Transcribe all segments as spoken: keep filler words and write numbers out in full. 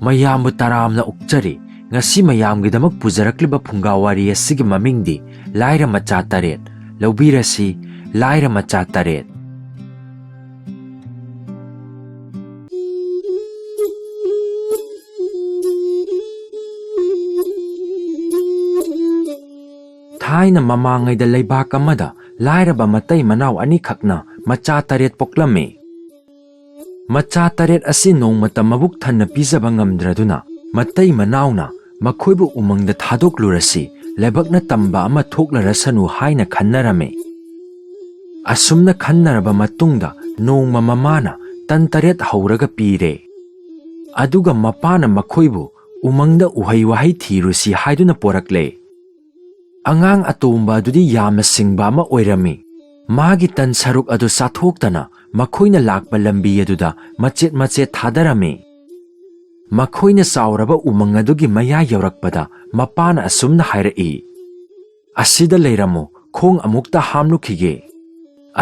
ꯃꯌꯥꯝꯕꯨ ꯇꯔꯥꯝꯅ ꯑꯣꯛꯆꯔꯤ꯫ ꯉꯁꯤ ꯃꯌꯥꯝꯒꯤꯗꯃꯛ ꯄꯨꯖꯔꯛꯂꯤꯕ ꯐꯨꯡꯒꯥ ꯋꯥꯔꯤ ꯑꯁꯤꯒꯤ ꯃꯃꯤꯡꯗꯤ ꯂꯥꯏꯔ ꯃꯆꯥ ꯇꯔꯦꯠ꯫ ꯂꯧꯕꯤꯔꯁꯤ, ꯂꯥꯏꯔ ꯃꯆꯥ ꯇꯔꯦꯠ꯫ ꯊꯥꯏꯅ ꯃꯃꯥꯡꯉꯩꯗ ꯂꯩꯕꯥꯛ ꯑꯃꯗ ꯂꯥꯏꯔꯕ ꯃꯇꯩ ꯃꯅꯥꯎ ꯑꯅꯤꯈꯛꯅ ꯃꯆꯥ ꯇꯔꯦꯠ ꯄꯣꯛꯂꯝꯃꯤ꯫ ꯃꯆꯥ ꯇꯔꯦꯠ ꯑꯁꯤ ꯅꯣꯡꯃꯇ ꯃꯕꯨꯛ ꯊꯟꯅ ꯄꯤꯖꯕ ꯉꯝꯗ꯭ꯔꯗꯨꯅ, ꯃꯇꯩ ꯃꯅꯥꯎꯅ ꯃꯈꯣꯏꯕꯨ ꯎꯃꯪꯗ ꯊꯥꯗꯣꯛꯂꯨꯔꯁꯤ, ꯂꯥꯏꯕꯛꯅ ꯇꯝꯕ ꯑꯃ ꯊꯣꯛꯂꯔꯁꯅꯨ ꯍꯥꯏꯅ ꯈꯟꯅꯔꯝꯃꯤ꯫ ꯑꯁꯨꯝꯅ ꯈꯟꯅꯔꯕ ꯃꯇꯨꯡꯗ, ꯅꯣꯡꯃ ꯃꯃꯥꯅ ꯇꯟ ꯇꯔꯦꯠ ꯍꯧꯔꯒ ꯄꯤꯔꯦ꯫ ꯑꯗꯨꯒ ꯃꯄꯥꯅ ꯃꯈꯣꯏꯕꯨ ꯎꯃꯪꯗ ꯎꯍꯩ ꯋꯥꯍꯩ ꯊꯤꯔꯨꯁꯤ ꯍꯥꯏꯗꯨꯅ ꯄꯣꯔꯛꯂꯦ꯫ ꯑꯉꯥꯡ ꯑꯇꯣꯝꯕ ꯑꯗꯨꯗꯤ ꯌꯥꯝꯅ ꯁꯤꯡꯕ ꯑꯃ ꯑꯣꯏꯔꯝꯃꯤ꯫ ꯃꯥꯒꯤ ꯇꯟ ꯁꯔꯨꯛ ꯑꯗꯨ ꯆꯥꯊꯣꯛꯇꯅ ꯃꯈꯣꯏꯅ ꯂꯥꯛꯄ ꯂꯝꯕꯤ ꯑꯗꯨꯗ ꯃꯆꯦꯠ ꯃꯆꯦꯠ ꯊꯥꯗꯔꯝꯃꯤ꯫ ꯃꯈꯣꯏꯅ ꯆꯥꯎꯔꯕ ꯎꯃꯪ ꯑꯗꯨꯒꯤ ꯃꯌꯥ ꯌꯧꯔꯛꯄꯗ, ꯃꯄꯥꯅ ꯑꯁꯨꯝꯅ ꯍꯥꯏꯔꯛꯏ, "ꯑꯁꯤꯗ ꯂꯩꯔꯝꯃꯨ, ꯈꯣꯡ ꯑꯃꯨꯛꯇ ꯍꯥꯝꯂꯨꯈꯤꯒꯦ"꯫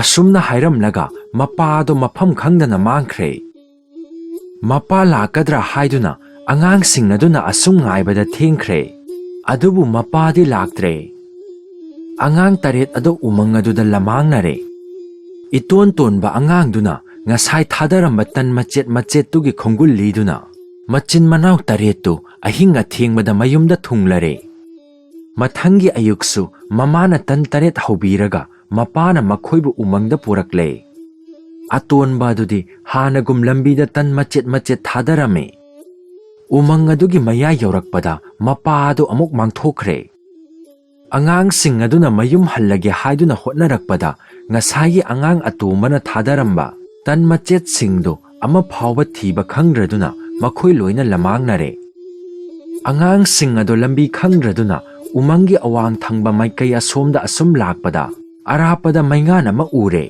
ꯑꯁꯨꯝꯅ ꯍꯥꯏꯔꯝꯂꯒ ꯃꯄꯥ ꯑꯗꯨ ꯃꯐꯝ ꯈꯪꯗꯅ ꯃꯥꯡꯈ꯭ꯔꯦ꯫ ꯃꯄꯥ ꯂꯥꯛꯀꯗ꯭ꯔꯥ ꯍꯥꯏꯗꯨꯅ ꯑꯉꯥꯡꯁꯤꯡ ꯑꯗꯨꯅ ꯑꯁꯨꯝ ꯉꯥꯏꯕꯗ ꯊꯦꯡꯈ꯭ꯔꯦ꯫ ꯑꯗꯨꯕꯨ ꯃꯄꯥꯗꯤ ꯂꯥꯛꯇ꯭ꯔꯦ꯫ ꯑꯉꯥꯡ ꯇꯔꯦꯠ ꯑꯗꯨ ꯎꯃꯪ ꯑꯗꯨꯗ ꯂꯃꯥꯡꯅꯔꯦ꯫ ꯏꯇꯣꯟ ꯇꯣꯟꯕ ꯑꯉꯥꯡꯗꯨꯅ ꯉꯁꯥꯏ ꯊꯥꯗꯔꯝꯕ ꯇꯟ ꯃꯆꯦꯠ ꯃꯆꯦꯠꯇꯨꯒꯤ ꯈꯣꯡꯒꯨꯜ ꯂꯤꯗꯨꯅ ꯃꯆꯤꯟ ꯃꯅꯥꯎ ꯇꯔꯦꯠꯇꯨ ꯑꯍꯤꯡ ꯑꯊꯦꯡꯕꯗ ꯃꯌꯨꯝꯗ ꯊꯨꯡꯂꯔꯦ꯫ ꯃꯊꯪꯒꯤ ꯑꯌꯨꯛꯁꯨ ꯃꯃꯥꯅ ꯇꯟ ꯇꯔꯦꯠ ꯍꯧꯕꯤꯔꯒ ꯃꯄꯥꯅ ꯃꯈꯣꯏꯕꯨ ꯎꯃꯪꯗ ꯄꯨꯔꯛꯂꯦ꯫ ꯑꯇꯣꯟꯕ ꯑꯗꯨꯗꯤ ꯍꯥꯟꯅꯒꯨꯝ ꯂꯝꯕꯤꯗ ꯇꯟ ꯃꯆꯦꯠ ꯃꯆꯦꯠ ꯊꯥꯗꯔꯝꯃꯤ꯫ ꯎꯃꯪ ꯑꯗꯨꯒꯤ ꯃꯌꯥ ꯌꯧꯔꯛꯄꯗ ꯃꯄꯥ ꯑꯗꯨ ꯑꯃꯨꯛ ꯃꯥꯡꯊꯣꯛꯈ꯭ꯔꯦ꯫ ꯑꯉꯥꯡꯁꯤꯡ ꯑꯗꯨꯅ ꯃꯌꯨꯝ ꯍꯜꯂꯒꯦ ꯍꯥꯏꯗꯨꯅ ꯍꯣꯠꯅꯔꯛꯄꯗ, ꯉꯁꯥꯏꯒꯤ ꯑꯉꯥꯡ ꯑꯇꯣꯝꯕꯅ ꯊꯥꯗꯔꯝꯕ ꯇꯟ ꯃꯆꯦꯠꯁꯤꯡꯗꯨ ꯑꯃ ꯐꯥꯎꯕ ꯊꯤꯕ ꯈꯪꯗ꯭ꯔꯗꯨꯅ ꯃꯈꯣꯏ ꯂꯣꯏꯅ ꯂꯃꯥꯡꯅꯔꯦ꯫ ꯑꯉꯥꯡꯁꯤꯡ ꯑꯗꯨ ꯂꯝꯕꯤ ꯈꯪꯗ꯭ꯔꯗꯨꯅ ꯎꯃꯪꯒꯤ ꯑꯋꯥꯡ ꯊꯪꯕ ꯃꯥꯏꯀꯩ ꯑꯁꯣꯝꯗ ꯑꯁꯨꯝ ꯂꯥꯛꯄꯗ, ꯑꯔꯥꯞꯄꯗ ꯃꯩꯉꯥꯟ ꯑꯃ ꯎꯔꯦ꯫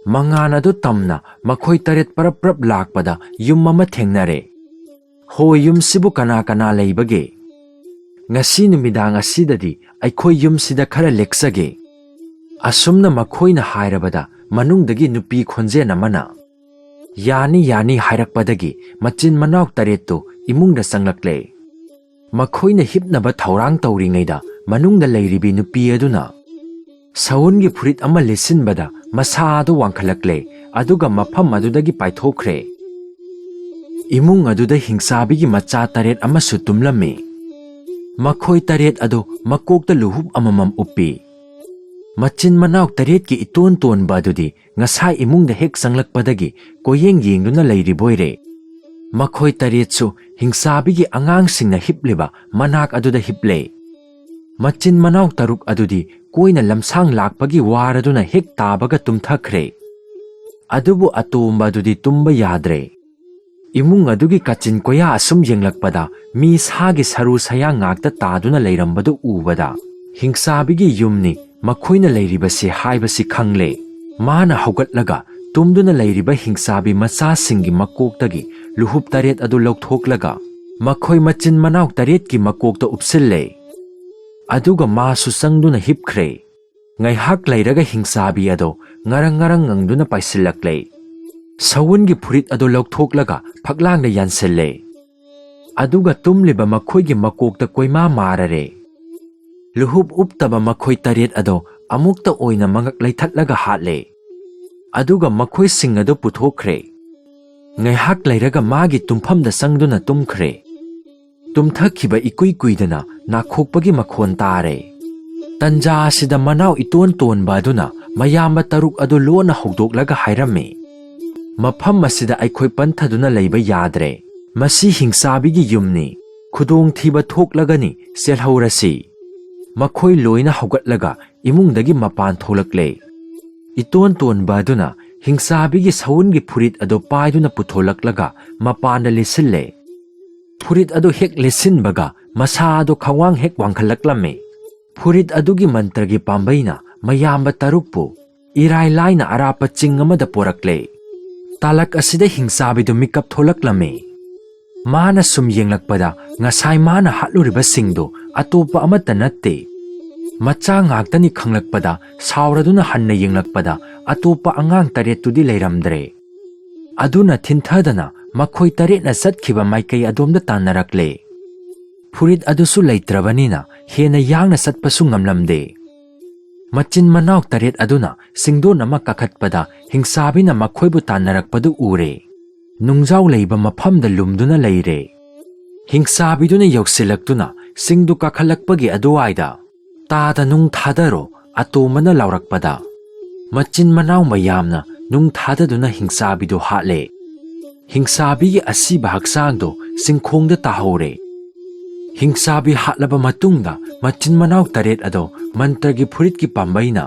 ꯃꯉꯥꯟ ꯑꯗꯨ ꯇꯝꯅ ꯃꯈꯣꯏ ꯇꯔꯦꯠ ꯄꯔꯞ ꯄꯔꯞ ꯂꯥꯛꯄꯗ ꯌꯨꯝ ꯑꯃ ꯊꯦꯡꯅꯔꯦ꯫ "ꯍꯣ, ꯌꯨꯝꯁꯤꯕꯨ ꯀꯅꯥ ꯀꯅꯥ ꯂꯩꯕꯒꯦ? ꯉꯁꯤ ꯅꯨꯃꯤꯗꯥꯡ ꯑꯁꯤꯗꯗꯤ ꯑꯩꯈꯣꯏ ꯌꯨꯝꯁꯤꯗ ꯈꯔ ꯂꯦꯛꯆꯒꯦ"꯫ ꯑꯁꯨꯝꯅ ꯃꯈꯣꯏꯅ ꯍꯥꯏꯔꯕꯗ, ꯃꯅꯨꯡꯗꯒꯤ ꯅꯨꯄꯤ ꯈꯣꯟꯖꯦꯜ ꯑꯃꯅ, "ꯌꯥꯅꯤ, ꯌꯥꯅꯤ" ꯍꯥꯏꯔꯛꯄꯗꯒꯤ ꯃꯆꯤꯟ ꯃꯅꯥꯎ ꯇꯔꯦꯠꯇꯨ ꯏꯃꯨꯡꯗ ꯆꯪꯂꯛꯂꯦ꯫ ꯃꯈꯣꯏꯅ ꯍꯤꯞꯅꯕ ꯊꯧꯔꯥꯡ ꯇꯧꯔꯤꯉꯩꯗ ꯃꯅꯨꯡꯗ ꯂꯩꯔꯤꯕꯤ ꯅꯨꯄꯤ ꯑꯗꯨꯅ ꯁꯎꯟꯒꯤ ꯐꯨꯔꯤꯠ ꯑꯃ ꯂꯤꯠꯁꯤꯟꯕꯗ ꯃꯁꯥ ꯑꯗꯨ ꯋꯥꯡꯈꯠꯂꯛꯂꯦ, ꯑꯗꯨꯒ ꯃꯐꯝ ꯑꯗꯨꯗꯒꯤ ꯄꯥꯏꯊꯣꯛꯈ꯭ꯔꯦ꯫ ꯏꯃꯨꯡ ꯑꯗꯨꯗ ꯍꯤꯡꯆꯥꯕꯤꯒꯤ ꯃꯆꯥ ꯇꯔꯦꯠ ꯑꯃꯁꯨ ꯇꯨꯝꯂꯝꯃꯤ꯫ ꯃꯈꯣꯏ ꯇꯔꯦꯠ ꯑꯗꯨ ꯃꯀꯣꯛꯇ ꯂꯨꯍꯨꯞ ꯑꯃꯃꯝ ꯎꯞꯄꯤ꯫ ꯃꯆꯤꯟ ꯃꯅꯥꯎ ꯇꯔꯦꯠꯀꯤ ꯏꯇꯣꯟ ꯇꯣꯟꯕ ꯑꯗꯨꯗꯤ ꯉꯁꯥꯏ ꯏꯃꯨꯡꯗ ꯍꯦꯛ ꯆꯪꯂꯛꯄꯗꯒꯤ ꯀꯣꯏꯌꯦꯡ ꯌꯦꯡꯗꯨꯅ ꯂꯩꯔꯤꯕꯣꯏꯔꯦ꯫ ꯃꯈꯣꯏ ꯇꯔꯦꯠꯁꯨ ꯍꯤꯡꯆꯥꯕꯤꯒꯤ ꯑꯉꯥꯡꯁꯤꯡꯅ ꯍꯤꯞꯂꯤꯕ ꯃꯅꯥꯛ ꯑꯗꯨꯗ ꯍꯤꯞꯂꯦ꯫ ꯃꯆꯤꯟ ꯃꯅꯥꯎ ꯇꯔꯨꯛ ꯑꯗꯨꯗꯤ ꯀꯣꯏꯅ ꯂꯝꯁꯥꯡ ꯂꯥꯛꯄꯒꯤ ꯋꯥꯔꯗꯨꯅ ꯍꯦꯛ ꯇꯥꯕꯒ ꯇꯨꯝꯊꯈ꯭ꯔꯦ꯫ ꯑꯗꯨꯕꯨ ꯑꯇꯣꯝꯕ ꯑꯗꯨꯗꯤ ꯇꯨꯝꯕ ꯌꯥꯗ꯭ꯔꯦ꯫ ꯏꯃꯨꯡ ꯑꯗꯨꯒꯤ ꯀꯥꯆꯤꯟ ꯀꯣꯌꯥ ꯑꯁꯨꯝ ꯌꯦꯡꯂꯛꯄꯗ ꯃꯤ ꯁꯥꯒꯤ ꯁꯔꯨ ꯁꯌꯥꯡ ꯉꯥꯛꯇ ꯇꯥꯗꯨꯅ ꯂꯩꯔꯝꯕꯗꯨ ꯎꯕꯗ ꯍꯤꯡꯆꯥꯕꯤꯒꯤ ꯌꯨꯝꯅꯤ ꯃꯈꯣꯏꯅ ꯂꯩꯔꯤꯕꯁꯤ ꯍꯥꯏꯕꯁꯤ ꯈꯪꯂꯦ꯫ ꯃꯥꯅ ꯍꯧꯒꯠꯂꯒ ꯇꯨꯝꯗꯨꯅ ꯂꯩꯔꯤꯕ ꯍꯤꯡꯆꯥꯕꯤ ꯃꯆꯥꯁꯤꯡꯒꯤ ꯃꯀꯣꯛꯇꯒꯤ ꯂꯨꯍꯨꯞ ꯇꯔꯦꯠ ꯑꯗꯨ ꯂꯧꯊꯣꯛꯂꯒ ꯃꯈꯣꯏ ꯃꯆꯤꯟ ꯃꯅꯥꯎ ꯇꯔꯦꯠꯀꯤ ꯃꯀꯣꯛꯇ ꯎꯞꯁꯤꯜꯂꯦ꯫ ꯑꯗꯨꯒ ꯃꯥꯁꯨ ꯆꯪꯗꯨꯅ ꯍꯤꯞꯈ꯭ꯔꯦ꯫ ꯉꯥꯏꯍꯥꯛ ꯂꯩꯔꯒ ꯍꯤꯡꯆꯥꯕꯤ ꯑꯗꯣ ꯉꯔꯪ ꯉꯔꯪ ꯉꯪꯗꯨꯅ ꯄꯥꯏꯁꯤꯜꯂꯛꯂꯦ꯫ ꯁꯎꯟꯒꯤ ꯐꯨꯔꯤꯠ ꯑꯗꯨ ꯂꯧꯊꯣꯛꯂꯒ ꯐꯛꯂꯥꯡꯗ ꯌꯥꯟꯁꯤꯜꯂꯦ꯫ ꯑꯗꯨꯒ ꯇꯨꯝꯂꯤꯕ ꯃꯈꯣꯏꯒꯤ ꯃꯀꯣꯛꯇ ꯀꯣꯏꯃꯥ ꯃꯥꯔꯔꯦ꯫ ꯂꯨꯍꯨꯞ ꯎꯞꯇꯕ ꯃꯈꯣꯏ ꯇꯔꯦꯠ ꯑꯗꯣ ꯑꯃꯨꯛꯇ ꯑꯣꯏꯅ ꯃꯉꯛ ꯂꯩꯊꯠꯂꯒ ꯍꯥꯠꯂꯦ꯫ ꯑꯗꯨꯒ ꯃꯈꯣꯏꯁꯤꯡ ꯑꯗꯨ ꯄꯨꯊꯣꯛꯈ꯭ꯔꯦ꯫ ꯉꯥꯏꯍꯥꯛ ꯂꯩꯔꯒ ꯃꯥꯒꯤ ꯇꯨꯝꯐꯝꯗ ꯆꯪꯗꯨꯅ ꯇꯨꯝꯈ꯭ꯔꯦ꯫ ꯇꯨꯝꯊꯈꯤꯕ ꯏꯀꯨꯏ ꯀꯨꯏꯗꯅ ꯅꯥꯈꯣꯛꯄꯒꯤ ꯃꯈꯣꯟ ꯇꯥꯔꯦ꯫ ꯇꯟꯖꯥ ꯑꯁꯤꯗ ꯃꯅꯥꯎ ꯏꯇꯣꯟ ꯇꯣꯟꯕ ꯑꯗꯨꯅ ꯃꯌꯥꯝꯕ ꯇꯔꯨꯛ ꯑꯗꯨ ꯂꯣꯟꯅ ꯍꯧꯗꯣꯛꯂꯒ ꯍꯥꯏꯔꯝꯃꯤ, "ꯃꯐꯝ ꯑꯁꯤꯗ ꯑꯩꯈꯣꯏ ꯄꯟꯊꯗꯨꯅ ꯂꯩꯕ ꯌꯥꯗ꯭ꯔꯦ꯫ ꯃꯁꯤ ꯍꯤꯡꯆꯥꯕꯤꯒꯤ ꯌꯨꯝꯅꯤ꯫ ꯈꯨꯗꯣꯡꯊꯤꯕ ꯊꯣꯛꯂꯒꯅꯤ, ꯆꯦꯜꯍꯧꯔꯁꯤ꯫" ꯃꯈꯣꯏ ꯂꯣꯏꯅ ꯍꯧꯒꯠꯂꯒ ꯏꯃꯨꯡꯗꯒꯤ ꯃꯄꯥꯟ ꯊꯣꯛꯂꯛꯂꯦ꯫ ꯏꯇꯣꯟ ꯇꯣꯟꯕ ꯑꯗꯨꯅ ꯍꯤꯡꯆꯥꯕꯤꯒꯤ ꯁꯎꯟꯒꯤ ꯐꯨꯔꯤꯠ ꯑꯗꯨ ꯄꯥꯏꯗꯨꯅ ꯄꯨꯊꯣꯛꯂꯛꯂꯒ ꯃꯄꯥꯟꯗ ꯂꯤꯠꯁꯤꯜꯂꯦ꯫ ꯐꯨꯔꯤꯠ ꯑꯗꯨ ꯍꯦꯛ ꯂꯤꯠꯁꯤꯟꯕꯒ ꯃꯁꯥ ꯑꯗꯨ ꯈ꯭ꯋꯥꯡ ꯍꯦꯛ ꯋꯥꯡꯈꯠꯂꯛꯂꯝꯃꯤ꯫ ꯐꯨꯔꯤꯠ ꯑꯗꯨꯒꯤ ꯃꯟꯇ꯭ꯔꯒꯤ ꯄꯥꯝꯕꯩꯅ ꯃꯌꯥꯝꯕ ꯇꯔꯨꯛꯄꯨ ꯏꯔꯥꯏ ꯂꯥꯏꯅ ꯑꯔꯥꯞꯄ ꯆꯤꯡ ꯑꯃꯗ ꯄꯣꯔꯛꯂꯦ꯫ ꯇꯥꯂꯛ ꯑꯁꯤꯗ ꯍꯤꯡꯆꯥꯕꯤꯗꯨ ꯃꯤꯀꯞ ꯊꯣꯛꯂꯛꯂꯝꯃꯤ꯫ ꯃꯥꯅ ꯁꯨꯝ ꯌꯦꯡꯂꯛꯄꯗ ꯉꯁꯥꯏ ꯃꯥꯅ ꯍꯥꯠꯂꯨꯔꯤꯕꯁꯤꯡꯗꯨ ꯑꯇꯣꯞꯄ ꯑꯃꯠꯇ ꯅꯠꯇꯦ꯫ ꯃꯆꯥ ꯉꯥꯛꯇꯅꯤ ꯈꯪꯂꯛꯄꯗ ꯁꯥꯎꯔꯗꯨꯅ ꯍꯟꯅ ꯌꯦꯡꯂꯛꯄꯗ ꯑꯇꯣꯞꯄ ꯑꯉꯥꯡ ꯇꯔꯦꯠꯇꯨꯗꯤ ꯂꯩꯔꯝꯗ꯭ꯔꯦ꯫ ꯑꯗꯨꯅ ꯊꯤꯟꯊꯗꯅ ꯃꯈꯣꯏ ꯇꯔꯦꯠꯅ ꯆꯠꯈꯤꯕ ꯃꯥꯏꯀꯩ ꯑꯗꯣꯝꯗ ꯇꯥꯟꯅꯔꯛꯂꯦ꯫ ꯐꯨꯔꯤꯠ ꯑꯗꯨꯁꯨ ꯂꯩꯇ꯭ꯔꯕꯅꯤꯅ ꯍꯦꯟꯅ ꯌꯥꯡꯅ ꯆꯠꯄꯁꯨ ꯉꯝꯂꯝꯗꯦ꯫ ꯃꯆꯤꯟ ꯃꯅꯥꯎ ꯇꯔꯦꯠ ꯑꯗꯨꯅ ꯆꯤꯡꯗꯣꯟ ꯑꯃ ꯀꯥꯈꯠꯄꯗ ꯍꯤꯡꯆꯥꯕꯤꯅ ꯃꯈꯣꯏꯕꯨ ꯇꯥꯟꯅꯔꯛꯄꯗꯨ ꯎꯔꯦ꯫ ꯅꯨꯡꯖꯥꯎ ꯂꯩꯕ ꯃꯐꯝꯗ ꯂꯨꯝꯗꯨꯅ ꯂꯩꯔꯦ꯫ ꯍꯤꯡꯆꯥꯕꯤꯗꯨꯅ ꯌꯧꯁꯤꯜꯂꯛꯇꯨꯅ ꯆꯤꯡꯗꯨ ꯀꯥꯈꯠꯂꯛꯄꯒꯤ ꯑꯗꯨꯋꯥꯏꯗ, "ꯇꯥꯗ ꯅꯨꯡ ꯊꯥꯗꯔꯣ," ꯑꯇꯣꯝꯕꯅ ꯂꯥꯎꯔꯛꯄꯗ, ꯃꯆꯤꯟ ꯃꯅꯥꯎ ꯃꯌꯥꯝꯅ ꯅꯨꯡ ꯊꯥꯗꯗꯨꯅ ꯍꯤꯡꯆꯥꯕꯤꯗꯨ ꯍꯥꯠꯂꯦ꯫ ꯍꯤꯡꯆꯥꯕꯤꯒꯤ ꯑꯁꯤꯕ ꯍꯛꯆꯥꯡꯗꯣ ꯆꯤꯡꯈꯣꯡꯗ ꯇꯥꯍꯧꯔꯦ꯫ ꯍꯤꯡꯆꯥꯕꯤ ꯍꯥꯠꯂꯕ ꯃꯇꯨꯡꯗ ꯃꯆꯤꯟ ꯃꯅꯥꯎ ꯇꯔꯦꯠ ꯑꯗꯣ ꯃꯟꯇ꯭ꯔꯒꯤ ꯐꯨꯔꯤꯠꯀꯤ ꯄꯥꯝꯕꯩꯅ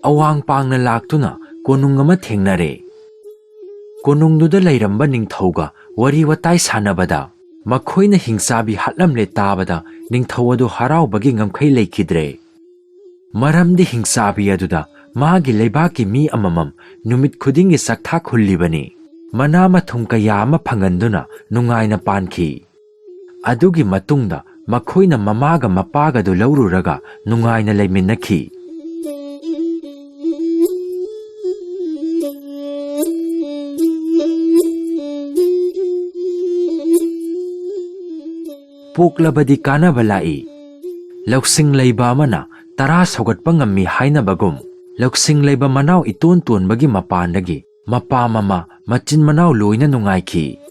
ꯑꯋꯥꯡ ꯄꯥꯡꯅ ꯂꯥꯛꯇꯨꯅ ꯀꯣꯅꯨꯡ ꯑꯃ ꯊꯦꯡꯅꯔꯦ꯫ ꯀꯣꯅꯨꯡꯗꯨꯗ ꯂꯩꯔꯝꯕ ꯅꯤꯡꯊꯧꯒ ꯋꯥꯔꯤ ꯋꯥꯇꯥꯏ ꯁꯥꯟꯅꯕꯗ, ꯃꯈꯣꯏꯅ ꯍꯤꯡꯆꯥꯕꯤ ꯍꯥꯠꯂꯝꯂꯦ ꯇꯥꯕꯗ ꯅꯤꯡꯊꯧ ꯑꯗꯨ ꯍꯔꯥꯎꯕꯒꯤ ꯉꯝꯈꯩ ꯂꯩꯈꯤꯗ꯭ꯔꯦ꯫ ꯃꯔꯝꯗꯤ ꯍꯤꯡꯆꯥꯕꯤ ꯑꯗꯨꯗ ꯃꯥꯒꯤ ꯂꯩꯕꯥꯛꯀꯤ ꯃꯤ ꯑꯃꯃꯝ ꯅꯨꯃꯤꯠ ꯈꯨꯗꯤꯡꯒꯤ ꯆꯥꯛꯊꯥꯛ ꯍꯨꯜꯂꯤꯕꯅꯤ꯫ ꯃꯅꯥ ꯃꯊꯨꯝ ꯀꯌꯥ ꯑꯃ ꯐꯪꯍꯟꯗꯨꯅ ꯅꯨꯡꯉꯥꯏꯅ ꯄꯥꯟꯈꯤ꯫ ꯑꯗꯨꯒꯤ ꯃꯇꯨꯡꯗ ꯃꯈꯣꯏꯅ ꯃꯃꯥꯒ ꯃꯄꯥꯒꯗꯨ ꯂꯧꯔꯨꯔꯒ ꯅꯨꯡꯉꯥꯏꯅ ꯂꯩꯃꯤꯟꯅꯈꯤ꯫ ꯄꯣꯛꯂꯕꯗꯤ ꯀꯥꯟꯅꯕ ꯂꯥꯛꯏ꯫ ꯂꯧꯁꯤꯡ ꯂꯩꯕ ꯑꯃꯅ ꯇꯔꯥ ꯁꯧꯒꯠꯄ ꯉꯝꯃꯤ ꯍꯥꯏꯅꯕꯒꯨꯝ, ꯂꯧꯁꯤꯡ ꯂꯩꯕ ꯃꯅꯥꯎ ꯏꯇꯣꯟ ꯇꯣꯟꯕꯒꯤ ꯃꯄꯥꯟꯗꯒꯤ ꯃꯄꯥ ꯃꯃꯥ ꯃꯆꯤꯟ ꯃꯅꯥꯎ ꯂꯣꯏꯅ ꯅꯨꯡꯉꯥꯏꯈꯤ꯫